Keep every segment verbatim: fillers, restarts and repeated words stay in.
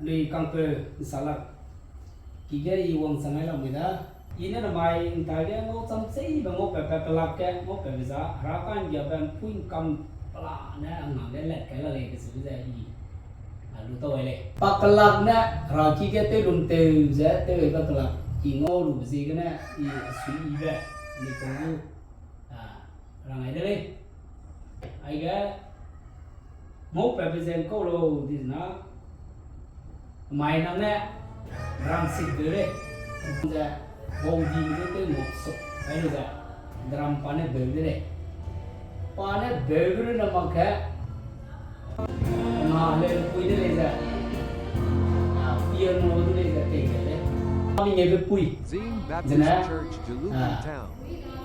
Anui kangpeu nsalak ki ge i wangchang ai lamui da. I ne namai nta ge ngau cham chei be ngau pe pe kelak ge ngau pe be za, hera ka'nggiabe mpui nkam pela ne anang ge let kai la lei kacheu ze i, a, lu tau ai lei. Pa kelak ne hera ki ge tew lum tew ze tew ai ba kelak i ngau lu be ziegene i sui i be, ni kong gu, a, rang ai de lei. Aige, mau pe be ze nkau lo di na, mai nang ne, drum set de lei. Ze, bau di de tew ngau so, ai lu ze, drum pa ne beu de lei. Pa ne beu de na mak ge, na le pui de lei ze, a, piano de lei ze tei de lei. Pa ne nge be pui. Zeme Baptist Zene, Church, Jalupi, a, Town.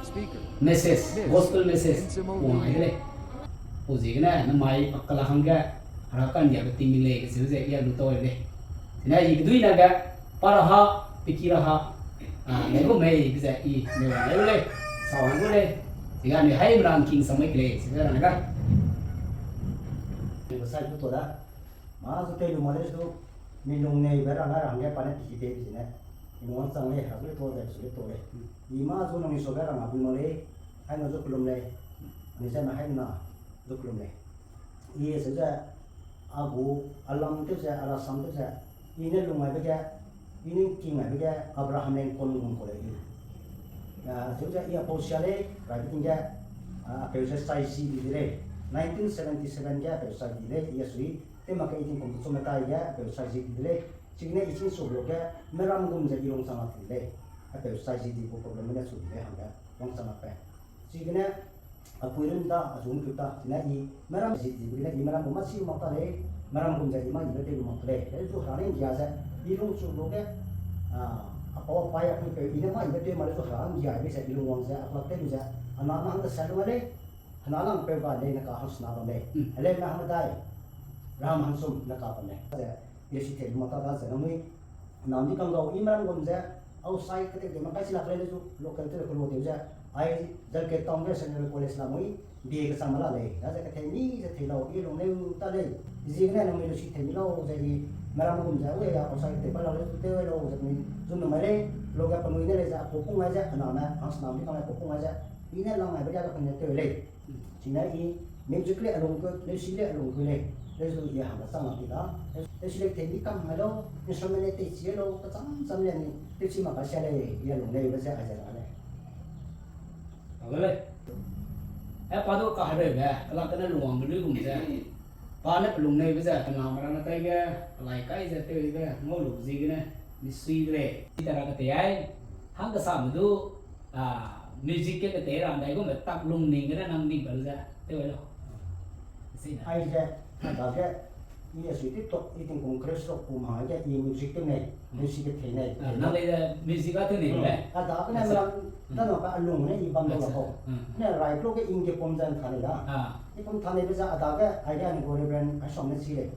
Speaker, message, Miss gospel message, Insimo wang ai de lei. Pau ziegene, namai pa kelak hangge, hera ka'nggiabe ting lei, kacheu ze, i a lu tau ai lei. Zene, i kedui na ge, pa raha, peki raha, a, lei gu mei, ze, i, lei wang lei gu lei, sa wang gu lei. Ziga anui haimena ngking sa mai ke lei, ziga rang ga. Sai gu to da. Mâ zu tei lu ma lei zu, mi lung neibe rang ai rang ge pa ne peki pei zene. I lung wangchang lei, hera zu le to, ze su le to lei. I mâ zu nang i sa ge rang a bui ma lei, haina zu kelum lei. Anui ze na haina zu kelum lei. I seu ze, a gu, a lam tew ze, a rasam tew ze, i ne lung aibe ge, i ne ngking aibe ge, Abraham Lincoln gum kau lei i. A, seu ze i a pau sia lei, raibe ting ge, a, a peu ze Saisi di de lei. Nineteen seventy seven ge a peu Saisi di lei, i a sui, tew mak ge eighteen kum pechu metai ge a peu Saisi di de lei. Chigene i ching su lu ge, meram gum ze i lungchang a di de lei. A peu Saisi di gu problem ne su di lei hangge, lungchang a pe. Chigene, a pui rim da, a zung tu ta, chine i, meram zi di gene i, meram gum ma si mak ta lei, meram gum ze i ma i be tew lu mak ta lei. Lei zu hera ne nggia ze, i lung chu lu ge, a, a pau a pai a pui peu, i ne ma i be tew ma lei zu hera nggia be ze, i lung wang ze, a pla tew lu ze, a na ma hang de sa lu lei, hena lang peu ga lei ne ka hang sena bam lei. Mm. Heleu me hang dai, ram hang sum ne ka bam lei. Ze, i si te lu mak ta da ze, nangnui, Nam di kang gau, i meram gum ze, outside kete kete ma kai si lak lei le zu, local te le kelo tew ze, ai, Jalkate Town ge Saint Mary College lamui, B A kechang ma la lei, da ze kethei mi ze thei lau, i lung leu ta lei, ziegene nangnui lu si thei mi lau ze i, meram gum ze, ue ya, outside kete bai lau lei zu tew lau ze penui, zu me mai lei, lo ge penui ne lei ze, a pau pung ai ze, a na me, hang sena mi kang lei pau pung ai ze, i ne lang ai be ya ge penui tew lei. Chine i music le alung gu, leusi le alung gu lei, leu zu i hangge chang la di da. Leusi le tei mi kam mai lau, instrument le tei chi lau, kacham cham le ni, leusi mak ka sia lei, i alung lei be ze ai ze la lei. Agu lei. E pa du kahereube, kela kene lungwangbe lui gum ze. Pa ne pelung neibe ze, kena merang ne tai ge, pelai kai ze tew be, ngau lu ziegene, misui de lei. I ta ra ketei ai, hang kesame du, a, music ge ketei ra ndai gume tak lung ning gene nang ning pe lu ze, tew ai lau. Ai ze, a dage, i a sui TikTok, i tingkum Christ rock kum hangge, i music tew nei, music kethei nei. A, nang lei ze music a tew nei le? A dage ne, da na ka alung ne i bam dau la kau. Ne rai klo ge ing ge pum ze ntha nei da. I pum tha nei be ze a dage, ai ge ani gu Reverend Aisong ne chi lei.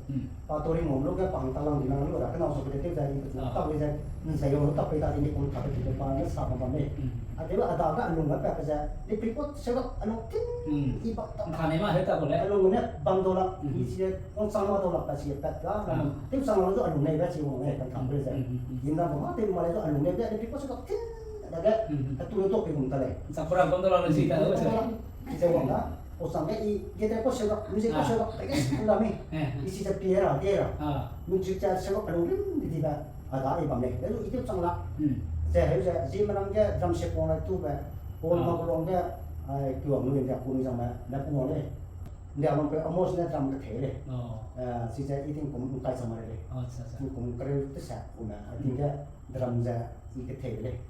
Pa tori ngum lu ge pa hang talang di nang lu ra, kenau su pe de tew ze i pe chu tak lei ze, nzai lu tak pei ta di ni pum tha pe di pe pa ne sa bam bam lei. A de a dage alung ge pa pe ze, lipri pot se ga alung ting i bam ta. Ntha nei ma he ta ko le. Alung ne bam dau la, i chi le, wangchang ma dau la pa chi pat la, tew chang la zu alung nei be chi wang lei, kan tham pe ze. Yin da ma tew ma lei zu alung nei be, lipri pot se ga ting, a dage, a tu le tok pe gum ta lei. Sa program bam dau la le chi ta le. Chi ze wang da. O sang ge i, guitar ko seu ra, music ko seu ra, pe ge su la mi. I chi ze pie ra, ge ra. Music ze seu ra, pe lu rim di ba. A da i bam lei. Leu i tew chang la. Ze heu ze, zi meram ge, drum set pung lai tu be. Paul Makulong ge, ai, tuang lu ge, ku lu zang me, na ku wang lei. Ndia wang pe Amos ne drum kethei lei. Eh, chi ze i tingkum ngkai chang ma lei. Tingkum kereu te sa ku me, a ting ge, drum ze i kethei lei.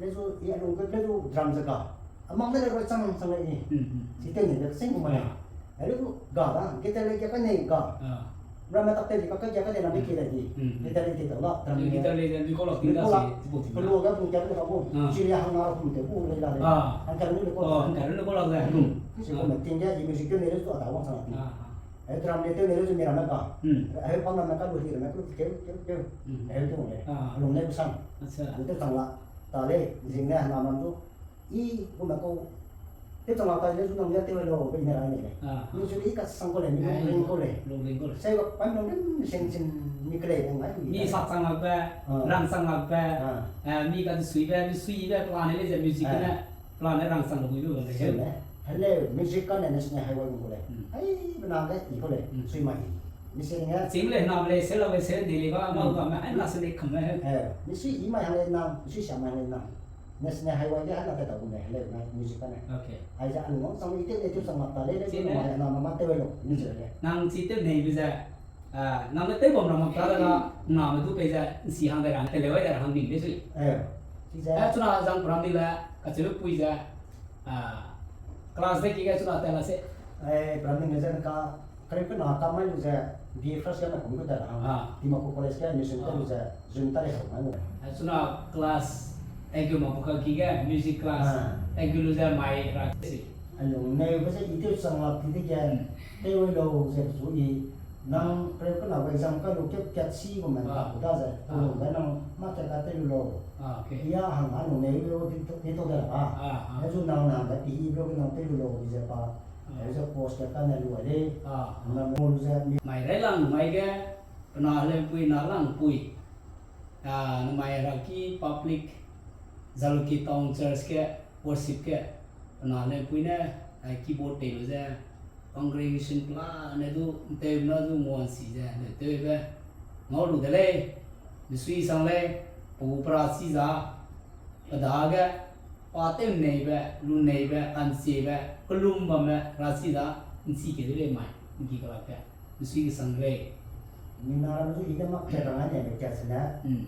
Leu zu i alung ge, leu zu drum ze ga. Amang ne le roi chang chang lei i. Chi tew nei le sing ku ma lei. Leu zu ga da, guitar le ge ka nei ga. Ramme tak tew di ka, ka ge ka de na be ki lei di. Guitar le tew da la, drum le. Guitar le de, mi ko lak ting da si, ti bu ting da. Pe lu ga pung ge ka bu. Chi le hang na pung te bu lei la lei. Hang ka lu le ko. Hang ka lu le ko lak de. Chi ko me ting ge, i music tew nei le zu a da wang chang la ting. Ai drum le tew nei le zu mi ramme ga. Ai pang ramme ka lu di ramme ka lu keu, keu, keu. Ai tu lei. Alung ne bu sang. Acha. Lu tew chang la. Ta lei, zing ne na nam zu. I, gu me kau, Te chang la tai le zu nang ya te lo be ne rai ne le. Ah. Mi zu i ka sang ko le, mi lung ring ko le. Lung ring ko le. Sai ba pan lung ring sen sen mi kele ngai mi. Mi sa chang la be, ah, rang chang la be. Ah. Eh, mi ka sui be, mi sui be, plan le ze music ne. Plan le rang chang la bu lu le. Hello, music ka ne ne sne hai wa ko le. Hmm. Ai, bena ga i ko le. Hmm. Sui ma i. Mi se ne. Chim le na le, se la le, se ne le ba, ma ba me, ai na se ne kam le. Eh, mi sui i mai ha le na, mi sui sa mai ha le na. National Highway ge hana te ta gu ne, hello, na music ka ne. Okay. Ai ze anu wang sang i te ne tu sang mak ta le, le tu mai na mama te wei lo, ni ze le. Nang chi te nei be ze, ah, nang ne te bam ra mak ta da, na me du pe ze, si hang de ra, te le wai de ra hang ding de sui. Eh, chi ze. Eh, chuna zang pram di le, ka chi lu pui ze, ah, class de ki ge chuna te la se. Eh, pram ding le ze ka, Kare pe na ka mai lu ze, B A first year mai kum ku ta ra. Ah. Dimapur College ge admission te lu ze, June tarik hau mai lu. Ah, chuna class, thank you, ma bu ka ki ge, music class. Ah. Thank you lu ze mai ra si. Anu, ne bu ze i te sang la ti de ge, hmm, te wei lo ze zu i, nang kare pe na exam ka lu ke kat si gu me ta ku da ze, ah, ku lu ge nang ma te ka te lu lo. Ah, okay. Iya hang anu ne lo di to, di to da ra. Ah, ah. Ne zu nang nang da pi i lo nang te lu lo di ze pa. Ai ze post ka ne lu ai lei. Ah. Na mo lu ze mi. Mai rai lang mai ge, pe na le pui na lang pui. Ah, na mai ra ki public, Jalukie Town Church ge, worship ge, pe na le pui ne, ai keyboard te lu ze, congregation pela ne du, te na du nguan si ze, ne te be, ngau lu de lei, mi sui sang lei, pu pra si za, Pe dage, pa tew neibe, lu neibe, ansiebe, kelum bamme, ra si da, nsi ke de lei mai, nki kelak ke, nsui kesang de lei. Mina ram zu i de mak ke rang ai neibe kat se ne. Hmm.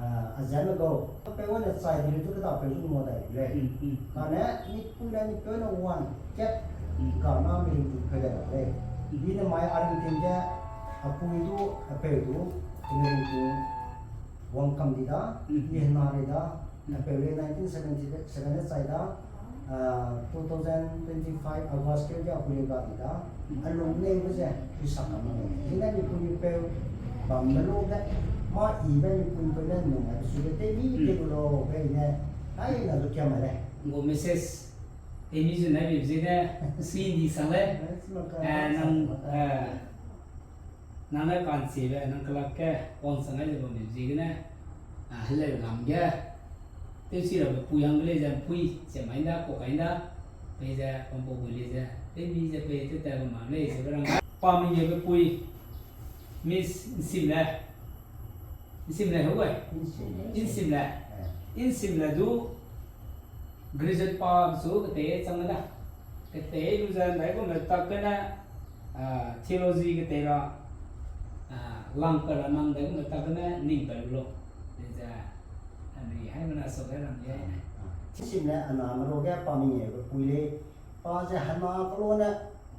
Ah, a zeme gau, pe wane chai di lu tu keda pe zu ngua dai de lei. Hmm, hmm. Kane, ni pui ne ni pe wane kat, hmm, ga na mi ring tu pe de lei. Hmm. Bi ne mai a ring ting ge, a pui du, a peu du, ni ring tu, Wangkam di da, mhm, mi hena rei da, mhm, a peu le nineteen seventy-seven ne chai da, ah, two thousand twenty-five August ke dia pui le ga di da, mhm, a lung nei be ze, pi sak kam le. Zine mi pui mi peu, bam me lo be, ma i be mi pui peu le nung ai, su be te mi, mhm, te lu lo be ne, ai na lu kia ma le. Ngo message, te mi zu nai bi zine, si di sang le. Ai, si ma ka, eh, nang, sang ma ka. Eh, Nang ne kanchibe, nang kelak ke, wang sang ai ze bam ziegene, ah, heleu lam ge. Tewsi rabe pui hang lei ze pui, ze mai nda, kok ai nda. Pei ze, pambo bui lei ze, pei mi ze pei, tew tat bam lei ze be rang. Pa mi ge be pui, Miss Nsimle. Nsimle hau gai? Nsimle. Nsimle. Eh. Nsimle du, Graduate pa su ketei chang da. Ketei lu ze ndai gu me tak gene, ah, theology ketei ra, ah, lang pe ra nang dai gu me tak gene ning pe lu lo. Ze, ani hai mena so ge rang ge ne. Nsimle ana me ro ge pa mi nge be pui lei, pa ze hena kelo ne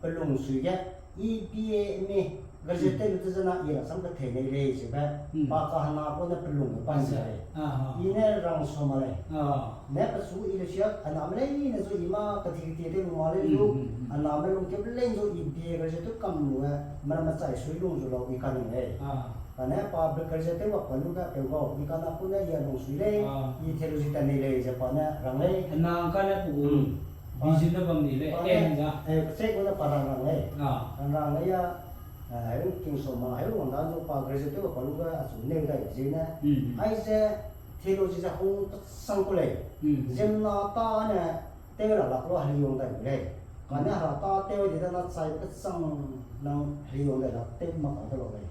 pe lung sui ge, E B A M A, graduate tew lu te zena i rasam kethei nei lei ze be, hmm, pa ka hena kelo ne pe lung ge pa mi lei. Ah, ah. I ne rang so ma lei. Ah. Ne pe su i le sia, ana me lei ne zu i ma kedi kedi te lu ma lei lu, hmm, hmm, hmm, ana me lung ke be lei zu i B A graduate tew kam lu e, mena me chai sui lung zu lau i ka ning lei. Ah. Kane pa be graduate tew wak pa lu ge peu gau, i ka na kelo ne i a lung sui lei, ah, i theology tat nei lei ze pa ne rang lei. Hena ka ne pe gu, hmm, vision ne bam ni lei, pa ne, eh, nza. Eh, pe chei kelo ne pa rang rang lei. Ah. Rang rang lei ya, Eh, heru king so ma, heru wang da zu pa graduate tew pa lu ge achu neu dai ziegene. Mm, mm. Aize theology ze hung pesang ku lei. Mm, mm. Ziemna ta ne tew la lak lu heli wang dai ku lei. Kane, mm, hera ta tew di da na chai pesang nang heli wang dai la tew mak ka de lo lei.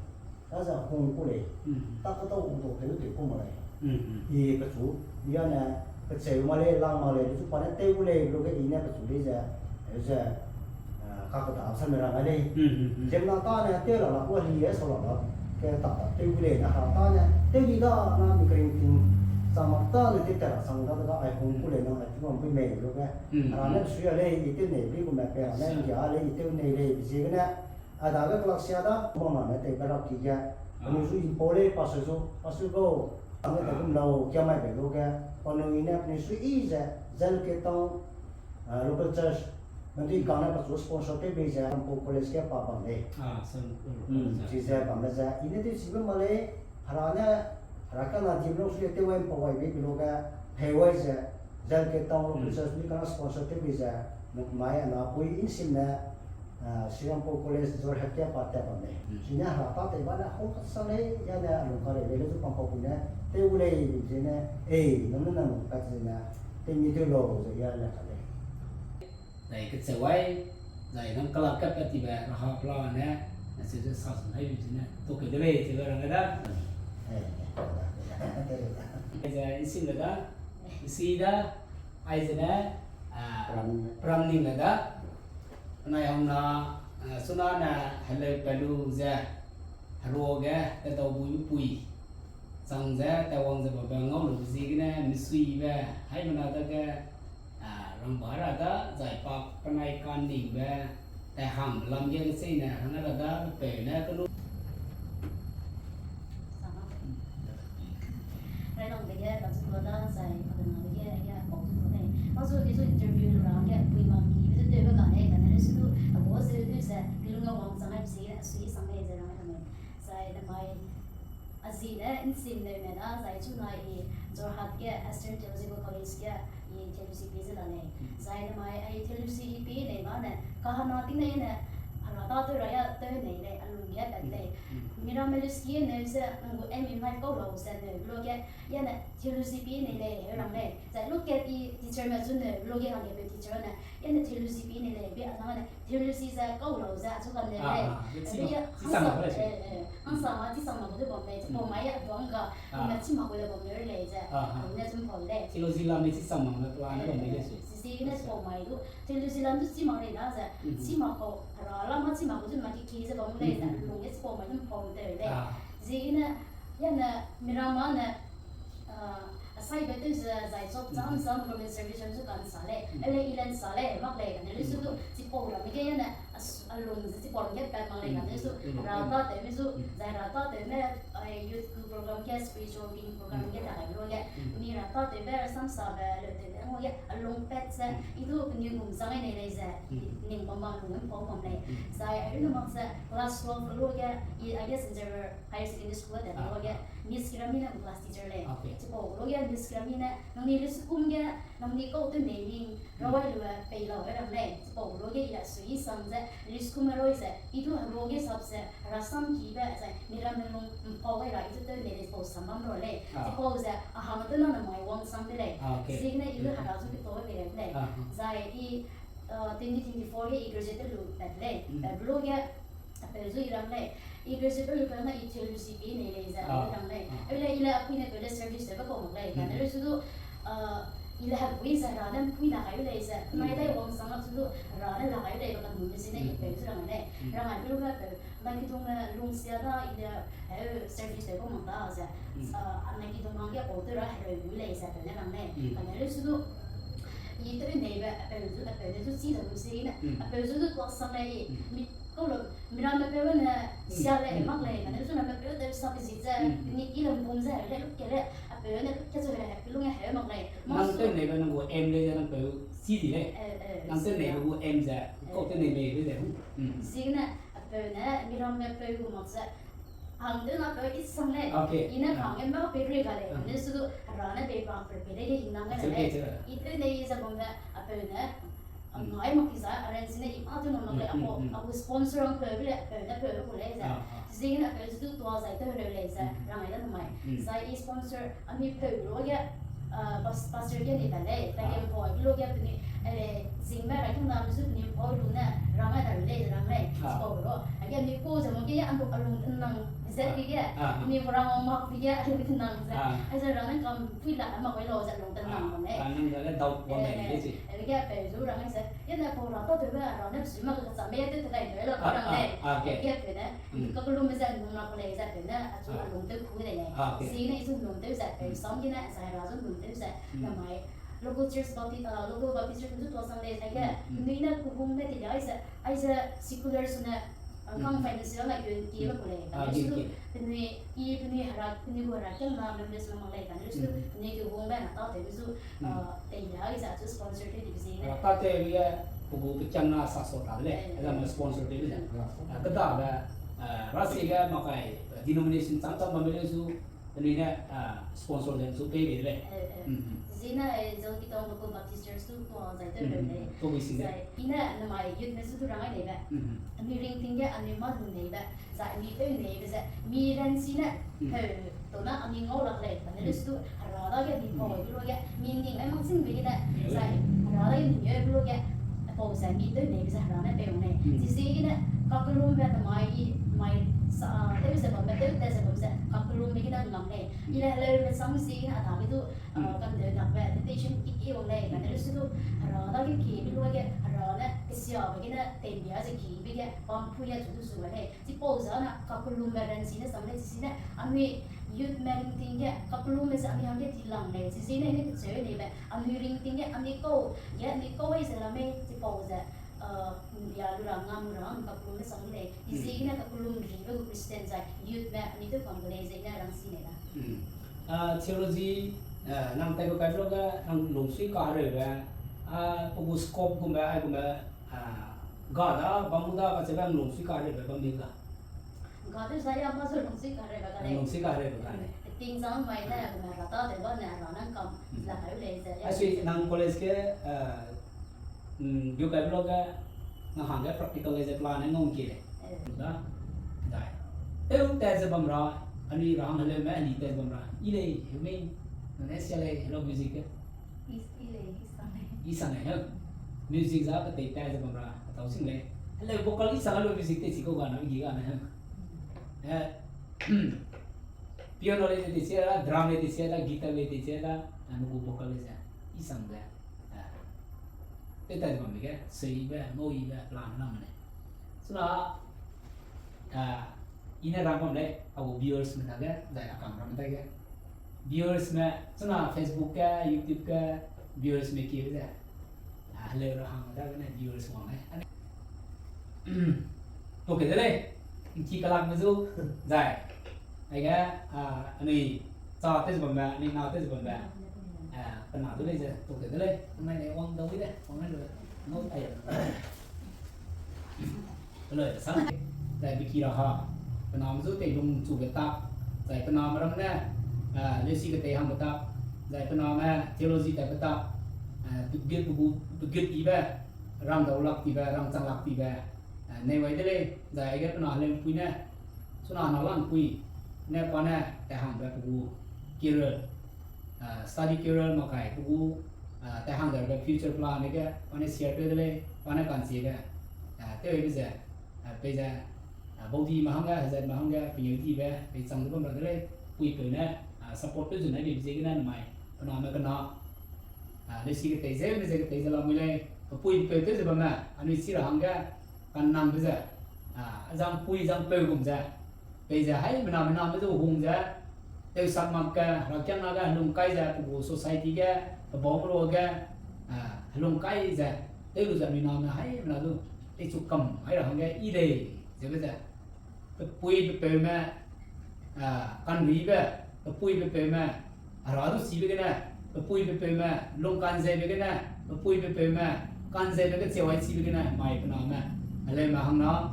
Daze hung ku lei. Mm. Ta ku tau hung tau tew tew ku ma lei. Mm, mm. I pechu, i a ne, pecheu ma lei, lang ma lei, pechu pa ne tew gu lei, lu ge i ne pechu lei ze, eu ze, eh, kakeda sam me rang ai lei. Mm, mm, mm. Ziemna ta ne tew la la, kua li e sau la la, ke ta ta tew gu lei, na hera ta ne, tew di da, na mi kering ting, sa mak ta ne tew ta ra sang da da, ai hung gu lei, na ai ting wang pui mei lu ge. Mm, mm. Hera ne sui a lei, i tew nei, bi gu me pe, hera ne, ngia lei, i tew nei lei, bi ziegene, A dage kelak sia da, mama ne tei berak ki ge. Ah. Penui zu impau lei, pastor zu, pastor gau, ang ne tei gum lau, kia mai bei lu ge. Penui ne, penui sui i ze, Jalukie Town, ah, local church, mendui kang ne pechu sponsor tew bei ze, Sampur College ge pa bam lei. Ah, Sampur College. Hmm, chi ze bam le ze, i ne tew chibe ma lei, hera ne, hera kena dim lu sui tew wai mpau wai bei bi lu ge, hei wai ze, Jalukie Town local church ni kena sponsor tew bei ze, Mai ana pui insim ne, ah, Serampore College Jorhat ge pa tat bam lei. Hmm. Chine ha ta tei ba ne hau ka sa lei, ya ne a lung ka lei lei le zu pam pau pui ne, tew gu lei, ze ne, ei, nang ne nang lung ka ze ne, tew mi tew lau, ze ya le ka lei. Zai kecheu ai, zai nang kelak ka pat tibe raha pela ne, na se ze sa sun hai bi ze ne, to ke de lei, ze ga rang da. Eh, eh, eh, eh, eh, eh. Aize, insim le da, isi da, aize ne, ah, Pramning. Pramning le da. Penai hang na, ah, suna ne heleu pelu ze, heruage, te dau bui pui. Chang ze, te wang ze ba ba ngau lu ziegene, misuibe, hai mena dage, ah, rangba ra da, zai pa penai kan ningbe, te hang lam ge ne sei ne, hang ra da, pe ne, kenu. Railangbe ge, kachu lu da, zai, pa kena be ge, ge, pau chu lu lei. Mazu, i zu interview lu ra ge, pui ma mi, be zu tew be ga lei, kane le su du, a bo ze du ze, i lu nga wang chang ai be ze, a sui sang lei ze rang ai da mei. Zai, da mai, a zi ne, nsim leu ne da, zai chu na i, Jorhat ge, Eastern Theological College ge, i theology pie ze la lei. Zai da mai, ai theology i pie nei ba ne, kahana ting nei ne, a ra ta tew ra ya, tew nei lei, a lung ge pat lei. Miramme lu ski ne ze, nang gu aim in life kau lau ze ne, lu ge, ya ne, theology pie nei lei, heu rang lei. Zai lu ke i teacher me zu ne, lu ge hang ge pe teacher ne, ya ne theology pie nei lei, be a zang ne, theology ze kau lau ze, a zu kan ne lei. Ah, ah, be ya, chi sang mak lei, eh, eh, hang sang ma, chi sang mak gu de bam lei, chi pau mai ya, duang ga, ah, na chi mak gu de bam lei lei ze, ah, ah, ne zum pau lei. Theology lam ne chi sang mak na plan ne bam lei lei se. Sisi ne chi pau mai du, theology lam du chi mak lei na ze, chi mak kau, ra lam ma chi mak gu zu ma ki ki ze bam lei ze, lung ge chi pau mai du pau de lei. Ah. Zi ne, ya ne, miramme ne, ah, asaibe tew ze, zai job cham cham government service zu kan sa lei, ele i len sa lei, mak lei, kane le su du, chi pau ramme ge ya ne, a lung ze chi pau ramme ge pat mak lei, kane le su, ra ta tew me zu, zai ra ta tew me, ai, youth group program ge, spiritual wing program ge, ta kai lu ge, mi ra ta tew be, rasam sa be, leu tew be, ngau ge, a lung pat ze, i du penui gum chang ai nei lei ze, ning bam bam lung pau bam lei. Zai, ai lu mak ze, class twelve lu ge, i, I guess, Higher Secondary School de, ah, lu ge, Miss Kirami ne class teacher lei. Okay. Chipau lu ge Miss Kirami ne, nangni le school ge, nangni kau tew nei ning, rawai lu, eh, pei lau ge ram lei. Chipau lu ge ya sui sang ze, le school me roi ze, i du hero ge sap ze, rasam ki be ze, miramme lung mpau ai ra, i du tew nei le chipau sam bam ro lei. Ah. Chipau ze, a hang tew na na mai wang sang de lei. Ah, okay. Ziegene i du hera zu ki tau be lei. Ah. Zai i, uh, twenty twenty-four ge i graduate lu pat lei. Pat lu ge, apeu zu i rang lei. I graduate lu pat na i theology pie nei lei ze, ah, i rang lei. Ah. Eu lei i le apui ne peu le service de be kau mak lei. Kane le su du, uh, i le hepui ze ra ne mpui na kai lei ze. Nai dai wang sang a su du, ra ne la kai lei ba kan mu me zine i peu zu rang lei. Rang ai lu ge peu, nai ki dung ne lung sia da i le, heu service de kau mak da ze. Ah, nai ki dung hang ge pau tew ra hereu gu lei ze peu ne rang lei. Kane le su du, i tew nei be, apeu zu, apeu ne zu chi da lu se ne. Apeu zu du tuak sang lei i. Mi, Kau lu, miramme peu ne, sia lei, mak lei, kane zu ramme peu tew sa pe zi ze, ni ki lum bum ze, le lu ke le, apeu ne, ke zu le, pe lung e heu mak lei. Nang tew nei be nang gu aim lei ze nang peu chi di lei. Eh, eh, nang tew nei be gu aim ze, kau tew nei mei be ze. Ziegene, apeu ne, miramme peu gu mak ze, hang tew na peu i sang lei. Okay. I ne hang e mak pe rui ga lei. Kane su du, ra ne pe bang pe pe lei ge hing nang ga lei. I tew nei ze bam ze, apeu ne, Ngai mak ki za, arrange ne i ma tu na mak lei, apo, apo sponsor ang peu le, peu ne peu le ku lei ze. Ziegene peu zu du tua zai tew le lei ze, rang ai da namai. Zai i sponsor, a mi peu lu ge, ah, pas-, pastor ge ni da lei, ta ge mpau lu ge penui, ele, zing me ra kin na zu penui mpau lu ne, rang ai da lei, rang lei, spau lu. A ge mi ku ze mo ge, a lu, a lu nang, Zet ki ge, ni bu rang wang mak ki ge, a lu tenang ze. Aize rang ne kam pui la, a mak wai lau ze lung tenang bam lei. Nang ze le dau wang lei, lei chi. Ai ge peu zu rang ze. Ye ne pau ra ta tew be, rang ne sui mak ke cham be, ye tew te dai tew la rang lei. Ai ge peu ne. Ka kelum ze lung mak lei ze peu ne, a zu a lung tew ku lei lei. Zi ne i zu lung tew ze, peu sam ki ne, zai ra zu lung tew ze. Namai, local church Baptist, ah, local Baptist church zu tua sang lei, ai ge, penui ne ku hung be ti lei, aize, aize secular su ne, Ang kang financial na yun ki ba ku lei, kane su du, penui, i penui hera, penui gu hera kiangna members mak mak lei, kane su du, penui ki hung be na ta tew zu, ah, tei da, i za chu sponsor tew di be zi ne. Ah, ta tew ge, pe gu pe kiangna sa so ta de lei, eh, eza ma sponsor tew de lei. Ah, keda be, ah, ra si ge makai, denomination chang chang bam be lei su, Anui ne, ah, sponsor ze chu pei bei de lei. Eh, eh. Mm, mm. Zine, eh, Zalkitong Local Baptist Church tu kua zai tew lei. Mm, mm. Tobui si de. Zai, i ne namai youth me zu du rang ai nei be. Mm, mm. Anui ringting ge anui mâ lu nei be. Zai anui tew nei be ze. Mi ranchi ne, mm, heu, to na anui ngau lak lei. Bane, mm, lu su du, Hera dage anui, mm, pau lu ge. Mi ning ai mak sing be ge ne. Mm. Zai, Hera dage anui ngau lu ge. Pau ze mi tew nei be ze Hera ne pei wang lei. Mm. Zizi ge ne, kakellum be namai i, mai sa, tew ze bam be, tew te ze bam ze, kakellum be ge ne ngam lei. I le heleu me sang zi ge ne a dage du, uh, mm, kan deu nak be, temptation ki ki wang lei, mm, bane lu su du, Hera dage ki, mi lu ge, Hera ne, kesia be ge ne, tei bia ze ki be ge, pam pui ya chu du zu lei. Chipau ze na, kakellum be ranchi ne sang lei, zizi ne, anui youth me ringting ge, kakellum be ze anui hangge di lang lei, zizi ne, ne kecheu nei be, anui ringting ge, anui kau, ge anui kau ai ze la mei, chipau ze, uh, ya lu ra, ngam lu ra, kakellum be sang lei, zizi ne, kakellum ri be gu Christian zai, youth me, anui tew kam gu lei, ze ne rang si nei da. Mm. Ah, theology, eh, nang taibe kai lu ge, nang lungsui kahereube, ah, pe gu scope gum be, ai gum be, ah, ga da, bam gu da, kacheube nang lungsui kahereube bam di ga. Ga de zai ya ma zu lungsui kahereube ga lei. Lungsui kahereube ga lei. Ting zang mai ne, ga ta de ba ne, ga nang kam, mm, la kai lei ze. Asi nang college ge, eh, mm, biu kai lu ge, nang hangge practical lei ze plan ne ngau ki lei. Eh. Da, dai. Tew tat ze bam ra, anui ra hang heleu me, anui tat ze bam ra. I lei, heu mei, nang ne sia lei, hello music ge. I, i lei, i sang lei. I sang lei, heu. Music za ketei tat ze bam ra, ketau sing lei. Heleu vocal i sang heleu music tei chi kau ga na, gi ga na, heu. Eh, piano lei tei chi da, drum lei tei chi da, guitar lei tei chi da, a, nu gu vocal lei ze. I sang de. Eh, tew tat ze bam ge, seibe, ngauibe, plan na me lei. Chuna, ah, i ne rang bam lei, a gu viewers me dage, zai a kam ram dage. Viewers me, chuna Facebook ge, YouTube ge, viewers me kiebe ze. Ah, heleu ra hang dagene viewers wang lei. Tuke de lei, nki kelak me zu, zai. Aige, ah, anui cha tew ze bambe, anui na tew ze bambe. Ah, pe na du lei ze, tuke de lei, nai lei wang dau de, wang lei lu, ngau ai. Peloi sang, zai beki ra ha, pe name zu teilung chube tak, zai pe name ram ne, ah, leusi ketei hangbe tak, zai pe name theology tatbe tak, ah, pe gut pe gu, pe gut ibe, rangdau lak tibe, rangchang lak tibe, ah, nei wai de lei, zai aige pe na heleumpui ne, chuna na langpui, ne pa ne, tat hangbe pe gu, career, ah, study career mak kai pe gu, ah, tat hang dage future plan ne ge, pa ne share tew de lei, pa ne kanchibe, ah, tew aibe ze, ah, peize, ah, baudime hangge, hezatme hangge, pengeu dibe, peichang du bam ra de lei, puipeu ne, ah, support tew zu nai beibe ziegene namai, pe name kena, ah, leusi ketei zeu ne ze ketei ze lamui lei, pepui pepeu tew ze bamme, anui chi ra hangge, kannangbe ze, ah, azang pui zang peu gum ze, peize haimena mename zu hung ze, tewsak mak ge, rakiangnage helung kai ze, pe gu society ge, pe bau pe ruage, ah, helung kai ze, tew lu ze anui name haimena zu, teichu kam hai ra hangge i lei, zebe ze. Pepui pepeume, ah, kanribe, pepui pepeume, hera du chibe gene, pepui pepeume, lungkanzebe gene, pepui pepeume, kanzebe ge cheu ai chibe gene, mai pe name, heleume hangna,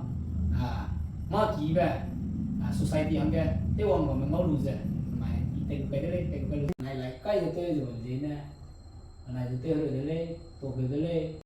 ah, mâ kibe, ah, society hangge, tewwang bamme ngau lu ze, mai, i tei kai de lei, tei kai lu, nai lai kai ze tew ze bam ziegene, anai du tew de lei, tuke de lei,